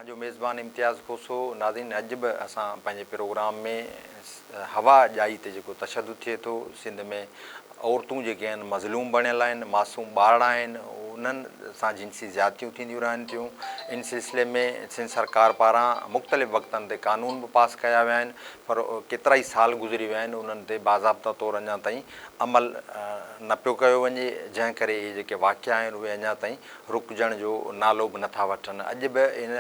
اوهان جو ميزبان امتياز کوسو ناظرين اڄ به اسان پنهنجي پروگرام ۾ حوا ڄائي تي جيڪو تشدد ٿئي ٿو سنڌ ۾ عورتون جيڪي آهن مظلوم بڻيل آهن معصوم ٻارڙا آهن انهن سان جنسي زيادتيون ٿينديون رهن ٿيون ان سلسلي ۾ سنڌ سرڪار پاران مختلف وقتن تي قانون به پاس ڪيا ويا آهن پر ڪيترائي سال گذري ويا آهن انهن تي باضابطا طور اڃا تائين عمل نه پيو ڪيو وڃي جنهن ڪري اهي جيڪي واقعا آهن اهي اڃا تائين رڪجڻ جو نالو به نٿا وٺن. اڄ به ان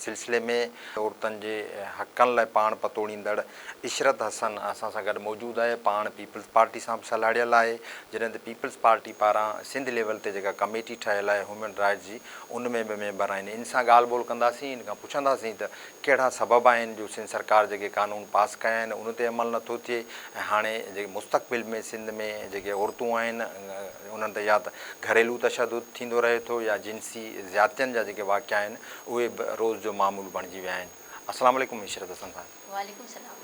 سلسلي ۾ عورتن جي حقن لاء پاڻ پتوڙيندڙ عشرت حسن اسان سان گڏ موجود آهي. پاڻ پيپلز پارٽي سان به سلهاڙيل آهي. جڏهن ته پيپلز پارٽي پاران سنڌ ليول تي جيڪا ڪميٽي ٺهيل آهي هيومن رائٽس جي ان ۾ به ميمبر آهن. ان سان ڳالهه ٻولهه ڪنداسين، ان کان پڇنداسين ته ڪهڙا سبب آهن جو سنڌ سرڪار جيڪي قانون پاس ڪيا آهن ان تي عمل نٿو ٿئي ۽ هاڻي جيڪي مستقبل ۾ سنڌ ۾ جيڪي عورتون آهن انهن تي يا ته گهريلو تشدد ٿيندو رهي ٿو يا جنسي زيادتين جا جيڪي واقعا آهن اهي به روز جو معمول بڻجي ويا آهن. السلام عليڪم عشرت حسن صاحب. وعليڪم السلام.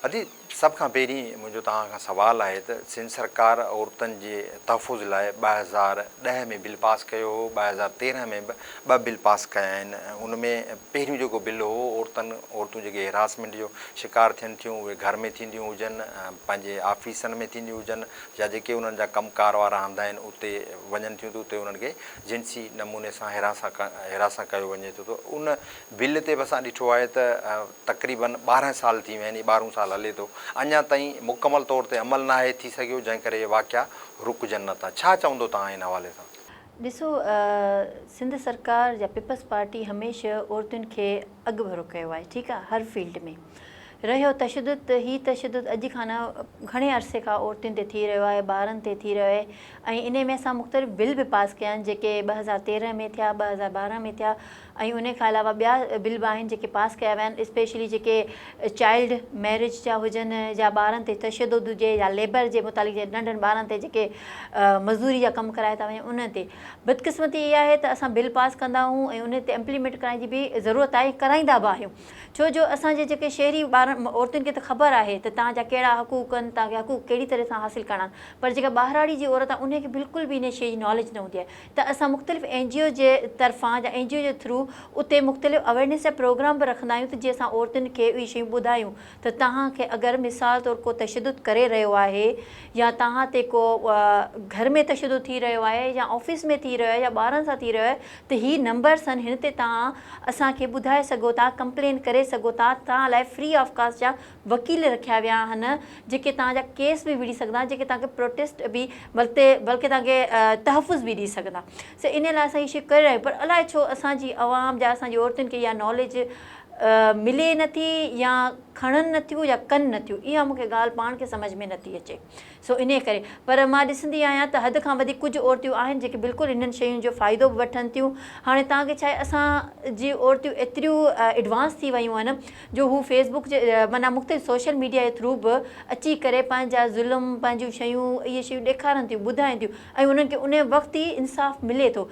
ادي سڀ کان پهرين منهنجو توهان کان سوال آهي ته سنڌ سرڪار عورتن جي تحفظ لاء 2010 ۾ بل پاس ڪيو هو 2013 ۾ به ٻه بل پاس ڪيا آهن ان ۾ پهريون جيڪو بل هو عورتن عورتون جيڪي هراسمينٽ جو شڪار ٿين ٿيون اهي گهر ۾ ٿينديون هجن پنهنجي آفيسن ۾ ٿينديون هجن يا جيڪي انهن جا ڪم ڪار وارا هنڌ آهن اتي وڃن ٿيون ته اتي انهن کي جنسي نموني سان هراسان هراسان ڪيو وڃي ٿو ته ان بل تي به اسان ڏٺو آهي ته تقريبن 12 سال ٿي ويا آهن هي ٻارهون سال هلي ٿو اڃا تائين مڪمل طور تي عمل ناهي ٿي سگهيو جنهن ڪري اهي واقعا رڪجن نه ٿا ڇا چوندو توهان ان حوالي سان؟ ڏسو سنڌ سرڪار يا پيپلز پارٽي هميشه عورتن کي اڳڀرو ڪيو آهي ٺيڪ آهي هر فيلڊ ۾ رهيو تشدد ته هي تشدد اڄ کان نه گهڻي عرصي کان عورتن تي ٿي رهيو آهي ٻارن تي ٿي رهيو آهي ۽ انهي ۾ اسان مختلف بل به پاس ڪيا آهن جيڪي 2013 ۾ ٿيا 2012 ۾ ٿيا ۽ انهي کان علاوه ٻيا بل به آهن جيڪي پاس ڪيا ويا آهن اسپيشلي جيڪي چائلڊ ميرج جا هجن يا ٻارن تي تشدد هجي يا ليبر جي متعلق جي ننڍن ٻارن تي جيڪي مزدوري جا ڪم ڪرايا ٿا وڃن انهن تي بدقسمتي اها آهي ته اسان بل پاس ڪندا آهيون ۽ انهي تي امپليمينٽ ڪرائڻ جي به ضرورت آهي ڪرائيندا به آهيون ڇو جو اسان جي جيڪي شهري ٻارن عورتن کي ته خبر آهي ته توهان جا ڪهڙا حقوق آهن توهان کي حقوق ڪهڙي طرح سان حاصل ڪرڻا آهن پر جيڪا ٻاهراڙي جي عورت آهي انهي کي بلڪل به انهي شيء جي ناليج نه هوندي آهي ته اسان مختلف اين جي او جي طرفان يا اين جي او جي ٿرو اتي مختلف اويرنيس جا پروگرام به رکندا آهيون ته جيئن اسان عورتن کي اهي شيون ٻڌايون ته توهان کي اگر مثال طور ڪو تشدد ڪري رهيو آهي يا توهان تي ڪو گهر ۾ تشدد ٿي رهيو آهي يا آفيس ۾ ٿي رهيو آهي يا ٻارن سان ٿي رهيو آهي ته هي نمبرس آهن هن تي توهان اسان کي ٻڌائي سگهو ٿا ڪمپلين ڪري سگهو ٿا توهان لاء فري آف ڪاسٽ جا وڪيل رکيا ويا آهن جيڪي توهان جا ڪيس به وڙهي سگهندا جيڪي توهان کي پروٽيسٽ به بلڪه بلڪه توهان کي تحفظ به ڏئي سگهندا سو ان لاء اسان هي شي ڪري رهيا آهيون پر الائي ڇو اسان جي عوام جا اسان جي عورتن کي اها ناليج ملي نٿي يا کڻن نٿيون يا ڪن نٿيون اها مون کي ڳالهه پاڻ کي سمجهه ۾ نٿي اچي. سو انهيء ڪري. پر مان ڏسندي آهيان ته حد کان وڌيڪ ڪجهه عورتيون آهن جيڪي بلڪل انهن شين جو فائدو به وٺن ٿيون. هاڻي توهان کي ڇاهي اسان جي عورتيون ايتريون ايڊوانس ٿي ويون آهن جو هو فيس بڪ جي معنيٰ مختلف سوشل ميڊيا جي ٿرو به اچي ڪري پنهنجا ظلم پنهنجون شيون اهي شيون ڏيکارن ٿيون ٻڌائين ٿيون ۽ انهن کي انهي وقت ئي انصاف ملي ٿو.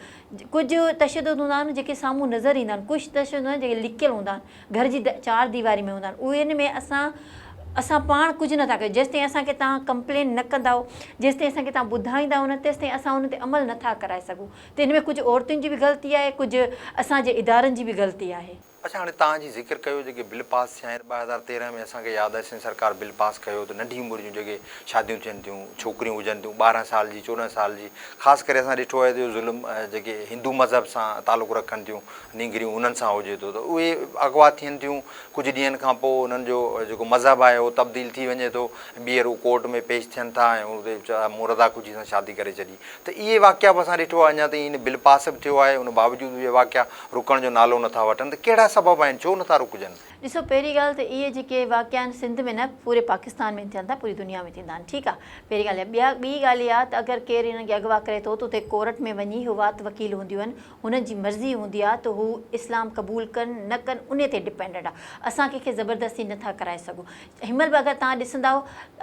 ڪجهه تشدد هوندا آهن جيڪي سامهون نظر ايندا آهن ڪجهه تشدد هوندا آهن جيڪي لڪيل هوندا آهن. گهر جي چار ديواري ۾ هوندا آهن اهي ۾ اسان اسان پاڻ ڪجهه نٿا ڪيون جيستائين اسان کي توهان ڪمپلين نه ڪندائو جيستائين اسان کي توهان ٻڌائيندائو نه تيستائين اسان ان تي عمل نٿا ڪرائي سگهون ته ان ۾ ڪجهه عورتن جي به غلطي آهي ڪجهه اسان جي ادارن جي به غلطي آهي. اڇا هاڻي توهان جي ذڪر ڪيو جيڪي بل پاس ٿيا آهن 2013 ۾ اسان کي ياد آهي سنڌ سرڪار بل پاس ڪيو ته ننڍي عمر جون جيڪي شاديون ٿين ٿيون ڇوڪريون هجن ٿيون 12 سال جي 14 سال جي خاص ڪري اسان ڏٺو آهي ته اهو ظلم جيڪي هندو مذهب سان تعلق رکن ٿيون نينگريون انهن سان هجي ٿو ته اهي اغوا ٿين ٿيون، ڪجهه ڏينهن کان پوء انهن جو جيڪو مذهب آهي اهو تبديل ٿي وڃي ٿو ۽ ٻيهر هو ڪورٽ ۾ پيش ٿين ٿا ۽ اتي مون رضا خوشي سان شادي ڪري ڇڏي ته اهي واقعا به اسان ڏٺو آهي اڃا تائين ان بل پاس به ٿيو آهي ان باوجود اهي واقعا رڪڻ جو نالو نٿا وٺن ته ڪهڙا سبب آهن ڇو نٿا رڪجن؟ ڏسو پهرين ڳالهه ته اهي جيڪي واقعا آهن سنڌ ۾ نه پوري پاڪستان ۾ ٿين ٿا پوري دنيا ۾ ٿيندا آهن ٺيڪ آهي پهرين ڳالهه اها ٻيا ٻي ڳالهه اها ته اگر ڪير انهن کي اغوا ڪري ٿو ته اتي ڪورٽ ۾ وڃي هو وات وڪيل هونديون آهن هنن جي مرضي هوندي آ ته هو اسلام قبول ڪن نه ڪن انهي تي ڊپينڊنٽ آ اسان ڪنهن کي زبردستي نه ٿا ڪرائي سگهون هن مهل به اگر توهان ڏسندائو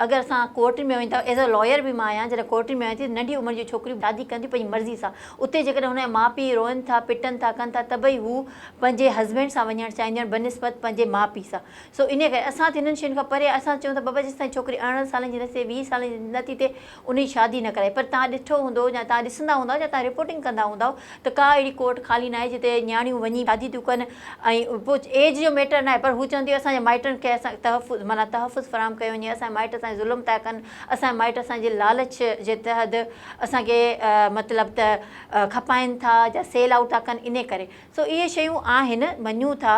اگر اسان ڪورٽن ۾ ويندائو ايز ا لائر به مان آهيان جڏهن ڪورٽن ۾ وڃان ٿي ننڍي عمر جون ڇوڪريون شادي ڪن ٿيون پنهنجي مرضي سان اتي جيڪڏهن هن جا ماء پيء روئن ٿا پٽن ٿا ڪن ٿا ته به هو پنهنجي هسبينڊ سان وڃڻ چاهينديون آهن بنسبت پنهنجي. پنهنجي ماء پيء سان. سو انهيء ڪري اسان ته هنن شين کان پري اسان چئون ٿا بابا جيستائين ڇوڪري 18 سالن جي نه ٿئي 20 سالن جي نه ٿي ٿئي ان جي شادي نه ڪرائي پر توهان ڏٺو هوندو يا توهان ڏسندا هوندؤ يا توهان رپورٽنگ ڪندا هوندؤ ته ڪا اهڙي ڪورٽ خالي ناهي جتي نياڻيون وڃي شادي ٿيون ڪن ۽ پوء ايج جو ميٽر ناهي پر هو چون ٿيون اسان جي مائٽن کي اسان تحفظ معنيٰ تحفظ فراهم ڪيو وڃي اسان جا مائٽ اسان تي ظلم ٿا ڪن اسان جا مائٽ اسان جي لالچ جي تحت اسان کي مطلب ته کپائن ٿا يا سيل آئوٽ ٿا ڪن انهي ڪري سو اهي شيون آهن مڃون ٿا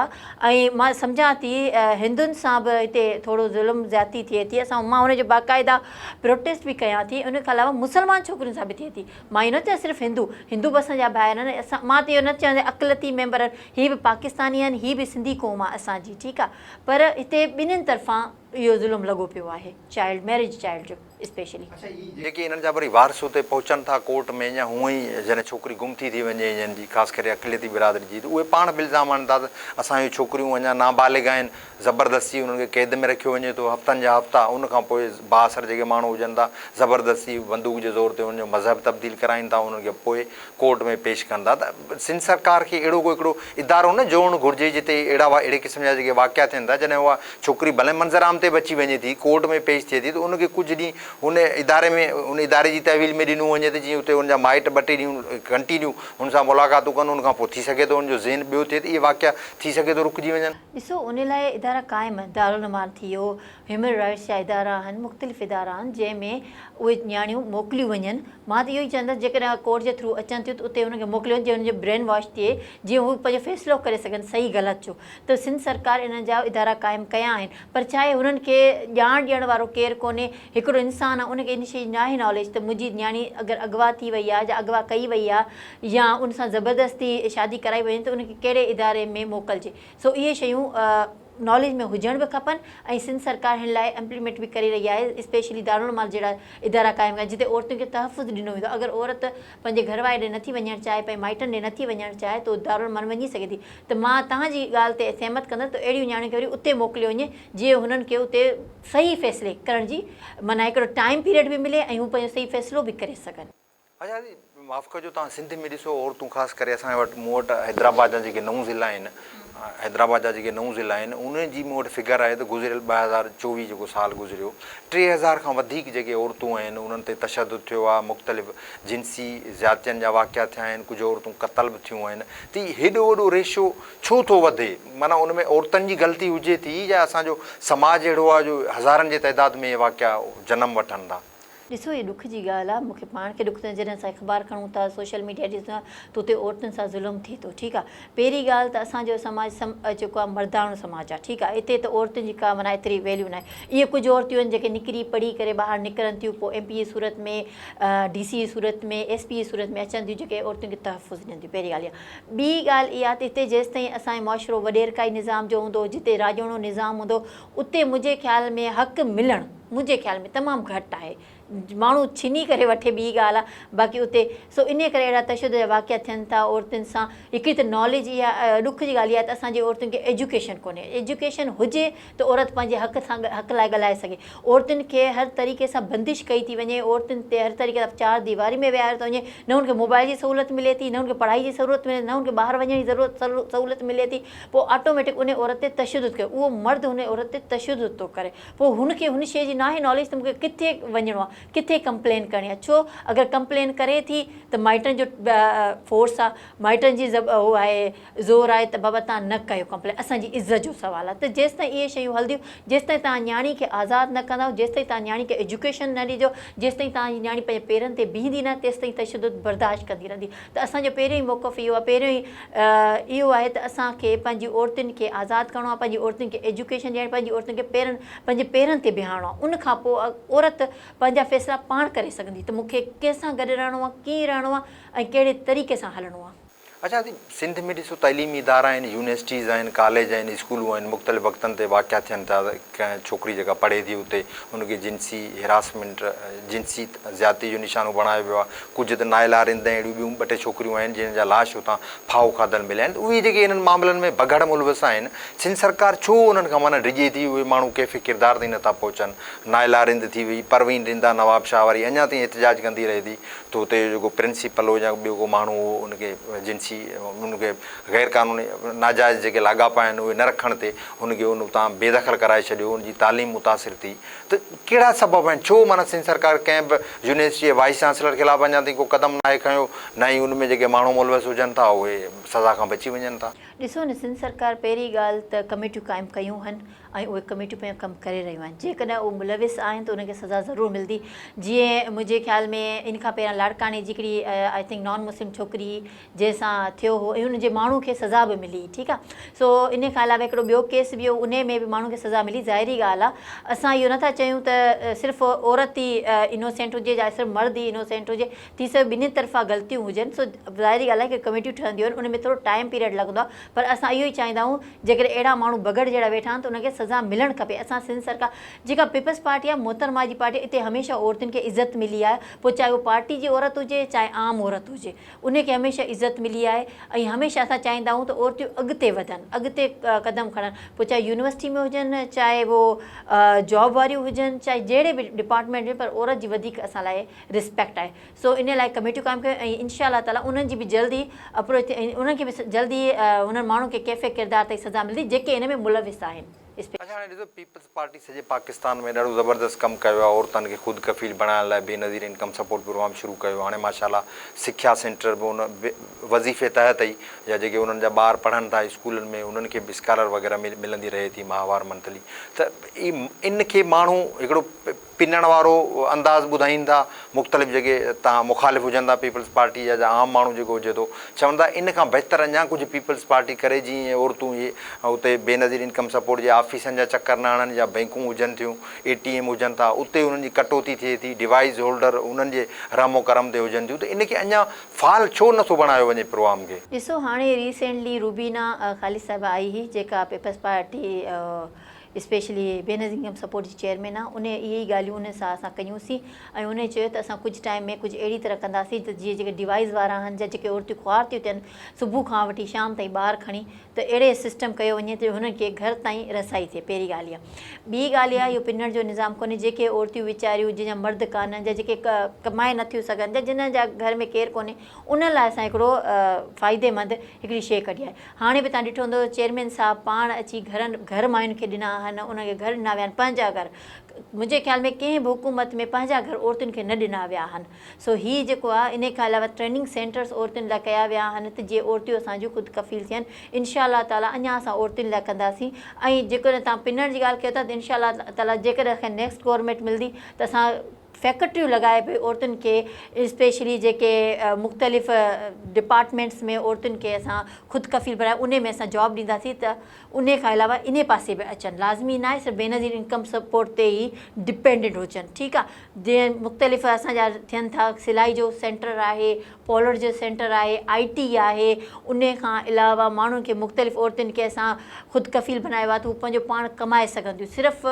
۽ مان سمجهان ٿي هندن سان به هتي ٿورو ظلم زيادتي ٿئي ٿي اسان مان ان جو باقاعده پروٽيسٽ به ڪيان ٿي ان کان علاوه مسلمان ڇوڪرين سان به ٿئي ٿي مان اهو نه چوان صرف هندو هندو به اسان جا ڀائر آهن اسان مان ته اهو نه چوان اقليتي ميمبر آهن هي به پاڪستاني آهن هي به سنڌي قوم آهي اسان جي ٺيڪ آهي پر هتي ٻنهين طرفان اهو ظلم لڳو پيو آهي چائلڊ ميرج چائلڊ جو. اسپيشلي. اڇا هي جيڪي انهن جا وري وارث اتي پهچن ٿا ڪورٽ ۾ يا هونئن ئي جڏهن ڇوڪري گم ٿي ٿي وڃي انهن جي خاص ڪري اقليتي برادري جي ته اهي پاڻ به الزام هڻن ٿا ته اسان جون ڇوڪريون اڃا نابالغ آهن زبردستي انهن کي قيد ۾ رکيو وڃي ٿو هفتن جا هفتا ان کان پوء بااثر جيڪي ماڻهو هجن ٿا زبردستي بندوق جي زور تي انهن جو مذهب تبديل ڪرائين ٿا انهن کي پوء ڪورٽ ۾ پيش ڪن ٿا ته سنڌ سرڪار کي اهڙو ڪو هڪڙو ادارو نه جوڙڻ گهرجي جتي اهڙا اهڙي قسم جا جيڪي واقعا ٿين ٿا جڏهن اها ڇوڪري ڀلي منظر عام تي به اچي وڃي ٿي ڪورٽ ۾ پيش ٿئي ٿي ته ان کي ڪجهه ڏينهن ان اداري ۾ ان اداري جي تحويل ۾ ڏنو وڃي ته جيئن اتي ان جا مائٽ ٻه ٽي ڏينهن ڪنٽينيو هن سان ملاقاتون ڪن ان کان پوء ٿي سگهي ٿو ان جو ذهن ٻيو ٿئي ته اهي واقعا ٿي سگهي ٿو رڪجي وڃن. ڏسو ان لاء ادارا قائم آهن دارالعلوم ٿي ويو هيومن رائٽس جا ادارا آهن مختلف ادارا آهن جنهن ۾ اهي نياڻيون موڪليون وڃن مان ته اهو ئي چوندس جيڪڏهن ڪورٽ جي ٿرو اچن ٿيون ته اتي انهن کي موڪليو وڃي جيئن انهن جو برين واش ٿئي جيئن هو پنهنجو فيصلو ڪري سگهن صحيح غلط جو ته سنڌ سرڪار انهن جا ادارا قائم ڪيا آهن پر ڇا آهي هنن کي ڄاڻ ڏيڻ وارو ڪير ڪونهي هڪڙو انسان آهي ان کي ان شي جي ناهي ناليج ته منهنجي نياڻي اگر اغوا ٿي وئي آهي يا اغوا ڪئي وئي آهي يا ان سان زبردستي شادي ڪرائي وئي ته ان کي ڪهڙي اداري ۾ موڪلجي سو اهي شيون ناليج ۾ هجڻ به کپن ۽ سنڌ سرڪار هن لاء امپليمينٽ به ڪري رهي آهي اسپيشلي دارالعلوم جهڙا ادارا قائم ڪيا جتي عورتن کي تحفظ ڏنو ويندو اگر عورت پنهنجي گهر واري ڏي نٿي وڃڻ چاهي پنهنجي مائٽن ڏي نٿي وڃڻ چاهي ته دارالعلوم وڃي سگهي ٿي ته مان توهان جي ڳالهه تي سهمت ڪندس ته اهڙيون نياڻين کي وري اتي موڪليو وڃي جيئن هنن کي اتي صحيح فيصلي ڪرڻ جي معنيٰ هڪڙو ٽائيم پيريڊ به ملي ۽ هو پنهنجو صحيح فيصلو به ڪري سگهن. اچا جي معاف ڪجو توهان سنڌ ۾ ڏسو عورتون خاص ڪري اسان وٽ مون وٽ حيدرآباد جا جيڪي نئون ضلع آهن حيدرآباد جا جيڪي نئون ضلع آهن انهن جي مون وٽ فگر آهي ته گذريل 2024 جيڪو سال گذريو 3000 کان وڌيڪ جيڪي عورتون آهن انهن تي تشدد ٿيو آهي مختلف جنسي زيادتين جا واقعا ٿيا آهن ڪجهه عورتون قتل به ٿيون آهن ته هيڏو وڏو ريشو ڇو ٿو وڌي معنيٰ ان ۾ عورتن جي غلطي هجي ٿي يا اسان جو سماج اهڙو آهي جو هزارن جي تعداد ۾ اهي واقعا جنم وٺن ٿا. ڏسو هي ڏک جي ڳالهه آ مونکي پاڻ کي ڏک ٿو جڏهن اسان اخبار کڻون ٿا سوشل ميڊيا ڏسون ٿا ته اتي عورتن سان ظلم ٿئي ٿو ٺيڪ آ پهرين ڳالهه ته اسان جو سماج سم جيڪو آ مرداڻو سماج آ ٺيڪ آ اتي ته عورتن جي ڪا معنيٰ ايتري ويليو ناهي اهي ڪجهه عورتيون آهن جيڪي نڪري پڙهي ڪري ٻاهر نڪرن ٿيون پوء ايم پي جي صورت ۾ ڊي سي جي صورت ۾ ايس پي جي صورت ۾ اچن ٿيون جيڪي عورتن کي تحفظ ڏين ٿيون پهرين ڳالهه اها ٻي ڳالهه اها ته هتي جيستائين اسان جو معاشرو وڏيرڪائي نظام جو هوندو جتي راڄوڻو نظام هوندو اتي منهنجي خيال ۾ حق ملڻ منهنجي خيال ۾ تمام گهٽ آهي. ماڻهو ڇني ڪري وٺي ٻي ڳالهه آهي باقي اتي سو انهي ڪري اهڙا تشدد جا واقعا ٿين ٿا عورتن سان. هڪڙي ته ناليج اها ڏک جي ڳالهه اها آهي ته اسان جي عورتن کي ايجوڪيشن ڪونهي. ايجوڪيشن هجي ته عورت پنهنجي حق سان حق لاء ڳالهائي سگهي. عورتن کي هر طريقي سان بندش ڪئي ٿي وڃي عورتن تي هر طريقي سان چار ديواري ۾ ويهاريو ٿو وڃي نه هن کي موبائل جي سهولت ملي ٿي نه هن کي پڙهائي جي سهولت ملي ٿي نه هن کي ٻاهر وڃڻ جي ضرورت سهولت ملي ٿي پوء آٽوميٽڪ ان عورت تي تشدد ڪيو اهو مرد ان عورت تي تشدد ٿو ڪري پوء هن کي هن شيء جي ناهي ناليج ته مون کي ڪٿي وڃڻو آهي ڪٿي ڪمپلين ڪرڻي آهي ڇو اگر ڪمپلين ڪري ٿي ته مائٽن جو فورس آهي مائٽن جي هو آهي زور آهي ته بابا تان نه ڪيو ڪمپلين اسان جي عزت جو سوال آهي ته جيستائين اهي شيون هلنديون جيستائين تان نياڻي کي آزاد نه ڪندؤ جيستائين تان نياڻي کي ايجوڪيشن نه ڏيندو جيستائين تان جي نياڻي پنهنجي پيرن تي بيهندي نه تيستائين تشدد برداشت ڪندي رهندي ته اسان جو پهريون ئي موقف اهو آهي پهريون ئي اهو آهي ته اسان کي پنهنجي عورتن کي آزاد ڪرڻو آهي پنهنجي عورتن کي ايجوڪيشن ڏيڻ پنهنجي عورتن کي پيرن پنهنجي پيرن تي بيهارڻو آهي ان کان پوء عورت پنهنجا فيصلا پاڻ ڪري سگهندي ته مون کي ڪنهن سان گڏ رهڻو آهي ڪيئن رهڻو آهي ۽ ڪهڙي طريقي سان هلڻو آهي. اڇا ادي سنڌ ۾ ڏسو تعليمي ادارا آهن يونيورسٽيز آهن ڪاليج آهن اسڪولون آهن مختلف وقتن تي واقعا ٿين ٿا ته ڪنهن ڇوڪري جيڪا پڙهي ٿي اتي ان کي جنسي هراسمينٽ جنسي زيادتي جو نشانو بڻايو ويو آهي ڪجهه ته نائلا رند ۽ اهڙيون ٻيون ٻه ٽي ڇوڪريون آهن جن جا لاش اتان ڦاهو کاڌل مليا آهن ته اهي جيڪي انهن معاملن ۾ بگهڙ ملوث آهن سنڌ سرڪار ڇو انهن کان معنيٰ ڊڄي ٿي اهي ماڻهو ڪيفي ڪردار تائين نٿا پهچن نائلا رند ٿي وئي پروين رند آهي نوابشاهه واري اڃا تائين احتجاج ڪندي رهي ٿي ته اتي جو جيڪو پرنسپل هو يا ٻيو ڪو ماڻهو هو ان کي جنسي. جنسي ان کي غير قانوني ناجائز جيڪي لاڳاپا آهن اهي نه رکڻ تي هن کي ان اتان بي دخل ڪرائي ڇڏيو ان جي تعليم متاثر ٿي ته ڪهڙا سبب آهن ڇو معنيٰ سنڌ سرڪار ڪنهن به يونيورسٽي جي وائيس چانسلر خلاف اڃا تائين ڪو قدم ناهي کنيو نه ئي ان ۾ جيڪي ماڻهو ملوث هجن ٿا اهي سزا کان بچي وڃن ٿا. ڏسو نه سنڌ سرڪار پهرين ڳالهه ته ڪميٽيون قائم ڪيون هن ۽ اهي ڪميٽيون پنهنجو ڪم ڪري رهيون آهن جيڪڏهن اهي ملوث آهن ته انهن کي سزا ضرور ملندي جيئن منهنجي خيال ۾ ان کان پهريان لاڙڪاڻي جي هڪڙي I think نان مسلم ڇوڪري جنهن سان ٿيو هو ۽ ان جي ماڻهو کي سزا به ملي ٺيڪ آ سو ان کان علاوه هڪڙو ٻيو ڪيس به هو انهي ۾ به ماڻهو کي سزا ملي ظاهري ڳالهه آ اسان اهو نٿا چيون ته صرف عورت ئي انوسينٽ هجي يا صرف مرد ئي انوسينٽ هجي ٿي سگهي ٻنهي طرفان غلطيون هجن سو ظاهري ڳالهه آهي ڪي ڪميٽيون ٺهنديون آهن ان ۾ ٿورو ٽائيم پيريڊ لڳندو آهي پر اسان اهو ئي چاهيندا آهيون جيڪڏهن اهڙا ماڻهو بگهڙ جهڙا ويٺا آهن ته انهن کي سزا ملڻ کپي اسان سنڌ سرڪار جيڪا پيپلز پارٽي آهي محترمه جي پارٽي اتي هميشه عورتن کي عزت ملي آهي پوء چاهي اهو پارٽي جي عورت هجي چاهي عام عورت هجي انهي کي هميشه عزت ملي آهي ۽ هميشه اسان چاهيندا آهيون ته عورتيون اڳتي وڌن اڳتي قدم کڻن پوء چاهي يونيورسٽي ۾ هجن چاهي اهو جاب واريون هجن چاهي جهڙي به ڊپارٽمينٽ ۾ پر عورت جي وڌيڪ اسان لاء رسپيڪٽ آهي سو انهي لاء ڪميٽيون قائم ڪيون ۽ انشاء الله تعالي انهن جي به جلد ئي اپروچ ٿي ۽ انهن کي به جلد ئي انهن ماڻهن کي ڪيفي ڪردار تائين سزا ملندي جيڪي ان ۾ ملوث آهن. اڇا هاڻي ڏسو پيپلز پارٽي سڄي پاڪستان ۾ ڏاڍو زبردست ڪم ڪيو آهي عورتن کي خود ڪفيل بڻائڻ لاء بينظير انڪم سپورٽ پروگرام شروع ڪيو هاڻي ماشاء الله سکيا سينٽر به ان وظيفي تحت ئي يا جيڪي انهن جا ٻار پڙهن ٿا اسڪولن ۾ انهن کي به اسڪالر وغيره ملندي رهي ٿي ماهوار منٿلي ته ان کي ماڻهو هڪڙو پنڻ وارو انداز ٻڌائين ٿا، مختلف جيڪي تان مخالف هجن ٿا پيپلز پارٽي جا يا عام ماڻهو جيڪو هجي ٿو چون ٿا ان کان بهتر اڃا ڪجهه پيپلز پارٽي ڪري جيئن اهي عورتون اهي اتي بينظير انڪم سپورٽ جي آفيسن جا چڪر نه هڻن يا بئنڪون هجن ٿيون اي ٽي ايم هجن ٿا اتي انهن جي ڪٽوتي ٿئي ٿي ڊوائيس هولڊر انهن جي رحم و ڪرم تي هجن ٿيون ته ان کي اڃا فعال ڇو نه ٿو بڻايو وڃي پروگرام کي. ڏسو هاڻي ريسينٽلي روبينا خالد صاحبه آئي هئي جيڪا peoples party specially Benazir income support جي چيئرمين آ انهي اهي ئي ڳالهيون انهي سان اسان ڪيون سين ۽ انهي چيو ته اسان ڪجهه ٽائيم ۾ ڪجهه اهڙي طرح ڪنداسين ته جيئن جيڪي ڊوائيس وارا آهن جا جيڪي عورتيون خوار ٿيون ٿين صبح کان وٺي شام تائين ٻار کڻي ته اهڙي سسٽم ڪيو وڃي ته هنن کي گهر تائين رسائي ٿئي پهرين ڳالهه اها ٻي ڳالهه اها اهو پنڻ جو نظام ڪونهي جيڪي عورتيون ويچاريون جن جا مرد ڪانهن جا جيڪي ڪمائي نٿيون سگهن جا جن جا گهر ۾ ڪير ڪونهي انهن لاء اسان هڪڙو فائديمند هڪڙي شيء ڪڍي آهي هاڻي به توهان ڏٺو هوندو چيئرمين صاحب پاڻ اچي گهرن گهر ماين کي ڏنا آهن انهن کي گهر ڏنا ويا آهن پنهنجا گهر منهنجي خيال ۾ ڪنهن به حڪومت ۾ پنهنجا گهر عورتن کي نه ڏنا ويا آهن سو هي جيڪو آهي انهي کان علاوه ٽريننگ سينٽرس عورتن لاء ڪيا ويا آهن ته جيئن عورتيون اسان جون خود ڪفيل ٿين انشاء الله تعالي اڃا اسان عورتن لاء ڪنداسين ۽ جيڪڏهن توهان پنڻ جي ڳالهه ڪيو ٿا ته انشاء الله تعالي جيڪڏهن اسان کي نيڪسٽ گورنمينٽ ملندي ته اسان فيڪٽريون لڳائي به عورتن کي اسپيشلي جيڪي مختلف ڊپارٽمينٽس ۾ عورتن کي اسان خود ڪفيل بڻائي انهي ۾ اسان جاب ڏينداسين ته انهي کان علاوه انهي پاسي به اچن لازمي ناهي صرف بينظير انڪم سپورٽ تي ئي ڊپينڊنٽ هجن ٺيڪ آهي جيئن مختلف اسان جا ٿين ٿا سلائي جو سينٽر آهي پالر جو سينٽر آهي آئي ٽي آهي انهي کان علاوه ماڻهن کي مختلف عورتن کي اسان خود ڪفيل بڻايو آهي ته هو پنهنجو پاڻ ڪمائي سگهن ٿيون صرف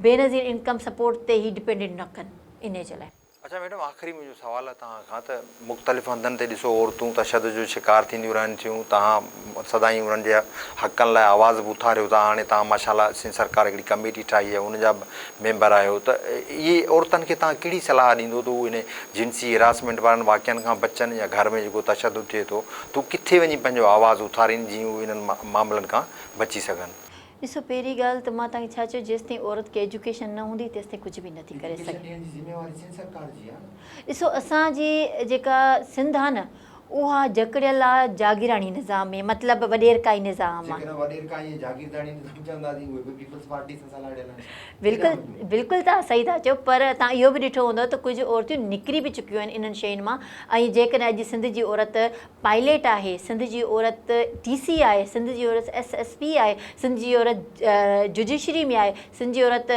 بينظير انڪم سپورٽ تي هي ڊپينڊنٽ نه ڪن انهي جي لاء. اڇا ميڊم آخري منهنجو سوال آهي توهان کان ته مختلف هنڌن تي ڏسو عورتون تشدد جو شڪار ٿينديون رهن ٿيون توهان سدائين انهن جي حقن لاء آواز به اٿاريو ٿا هاڻي توهان ماشاء الله سنڌ سرڪار هڪڙي ڪميٽي ٺاهي آهي ان جا به ميمبر آهيو ته اهي عورتن کي توهان ڪهڙي صلاح ڏيندو ته هو انهي جنسي هراسمينٽ وارن واقعن کان بچن يا گهر ۾ جيڪو تشدد ٿئي ٿو ته هو ڪٿي وڃي پنهنجو آواز اٿارين جيئن هو انهن معاملن کان بچي سگهن. ڏسو پهرين ڳالهه ته مان توهان کي ڇا چيو جيستائين عورت کي ايجوڪيشن نه هوندي تيستائين ڪجهه به نه ٿي ڪري ايجوڪيشن سگهي. ڏيڻ جي ذميواري سنڌ سرڪار جي آهي نه. ڏسو اسان جي جيڪا سنڌ آهي نه اها جڪڙيل آهي جاگيراڻي نظام ۾ مطلب وڏيرڪائي نظام آهي. جيڪڏهن وڏيرڪائي ۽ جاگيرداڻي نظام چونداسين اهي به پيپلز پارٽي سان سلهاڙيل آهن. بلڪل بلڪل توهان صحيح ٿا چئو پر توهان اهو به ڏٺو هوندو ته ڪجهه عورتون نڪري به چڪيون آهن انهن شين مان ۽ جيڪڏهن اڄ سنڌ جي عورت پائليٽ آهي، سنڌ جي عورت ڊي سي آهي، سنڌ جي عورت ايس ايس پي آهي، سنڌ جي عورت جوڊيشري ۾ آهي، سنڌ جي عورت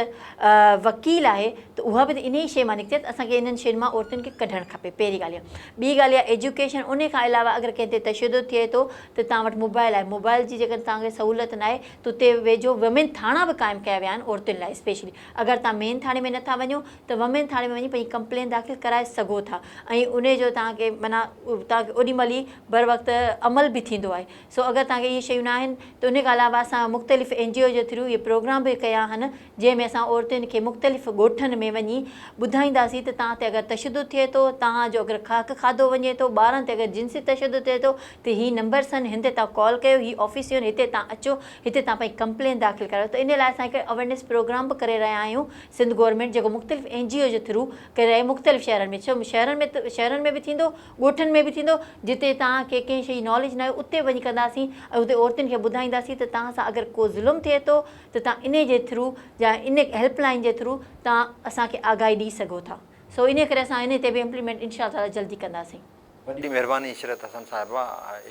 وڪيل آهي ته اها به ته انهي شيء مان نڪتي آهي ته اسان کي انهن شين مان عورتن کي ڪڍڻ کپي پهرين ڳالهه اها ٻي ڳالهه اها ايجوڪيشن انهي کان علاوه اگر ڪنهن تي تشدد ٿئي ٿو ته توهان وٽ موبائل آهي موبائل جي جيڪڏهن توهان کي سهولت ناهي ته اتي ويجهو ومين ٿاڻا به قائم ڪيا ويا آهن عورتن لاء اسپيشلي اگر توهان مين ٿاڻي ۾ نٿا وڃو ته ومين ٿاڻي ۾ وڃي پنهنجي ڪمپلين داخل ڪرائي سگهو ٿا ۽ انهي جو توهان کي معنيٰ توهان کي اوڏي مهل ئي بروقت عمل به ٿيندو آهي سو اگر توهان کي اهي شيون نه آهن ته انهي کان علاوه اسان مختلف اين جي او جي ٿرو اهي پروگرام به ڪيا آهن جنهن ۾ اسان عورتن کي مختلف ڳوٺن ۾ وڃي ٻڌائينداسين ته توهان تي اگر تشدد ٿئي ٿو توهان جو اگر حق کاڌو وڃي ٿو ٻارن تي اگر. اگر جنسي تشدد ٿئي ٿو ته هي نمبرس آهن هن تي توهان ڪال ڪيو هي آفيسون آهن هتي توهان اچو هتي توهان پنهنجي ڪمپلين داخل ڪرايو ته ان لاء اسان هڪ اويرنيس پروگرام به ڪري رهيا آهيون سنڌ گورنمينٽ جيڪو مختلف اين جي او جي ٿرو ڪري رهي مختلف شهرن ۾ ڇو شهرن ۾ ته شهرن ۾ به ٿيندو ڳوٺن ۾ به ٿيندو جتي توهان کي ڪنهن شي جي ناليج ناهي اتي وڃي ڪنداسين ۽ اتي عورتن کي ٻڌائينداسين ته توهان سان اگر ڪو ظلم ٿئي ٿو ته توهان انهي جي ٿرو يا ان هيلپ لائين جي ٿرو توهان اسان کي آگاهي ڏئي سگهو ٿا سو انهي ڪري اسان انهي تي به امپليمينٽ انشاء الله تعالي جلدي ڪنداسين. وڏي مھرباني عشرت حسن صاحبه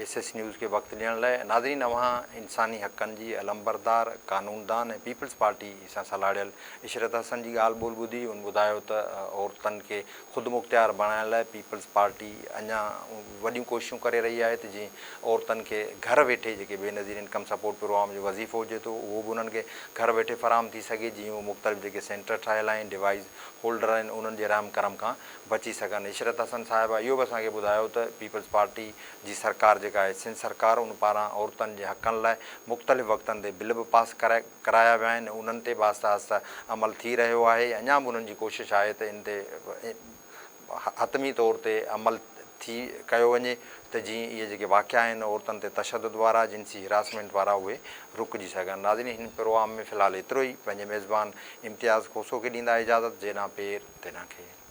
ايس ايس نيوز کي وقت ڏيڻ لاء ناظرين اوهان انساني حقن جي علمبردار قانوندان ۽ پيپلز پارٽي سان سلهاڙيل عشرت حسن جي ڳالهه ٻولهه ٻڌي ان ٻڌايو ته عورتن کي خودمختيار بڻائڻ لاء پيپلز پارٽي اڃا وڏيون ڪوششون ڪري رهي آهي ته جيئن عورتن کي گهر ويٺي جيڪي بينظير انڪم سپورٽ پروگرام جو وظيفو هجي ٿو اهو به انهن کي گهر ويٺي فراهم ٿي سگهي جيئن اهي مختلف جيڪي سينٽر ٺاهيل آهن ڊوائيس هولڊر آهن انهن جي رحم ڪرم کان بچي سگهن. عشرت حسن صاحبه اهو به اسان کي ٻڌايو ته پيپلز پارٽي جي سرڪار جيڪا آهي سنڌ سرڪار ان پاران عورتن جي حقن لاء مختلف وقتن تي بل به پاس ڪرايا ويا آهن انهن تي به آهستي آهستي عمل ٿي رهيو آهي اڃا به انهن جي ڪوشش آهي ته ان تي حتمي طور تي عمل ٿي ڪيو وڃي ته جيئن اهي جيڪي واقعا آهن عورتن تي تشدد وارا جنسي هراسمينٽ وارا اهي رڪجي سگهن. ناظرين هن پروگرام ۾ في الحال ايترو ئي پنهنجي ميزبان امتياز کوسو کي ڏيندا اجازت جيڏانهن پير تيڏانهن کير.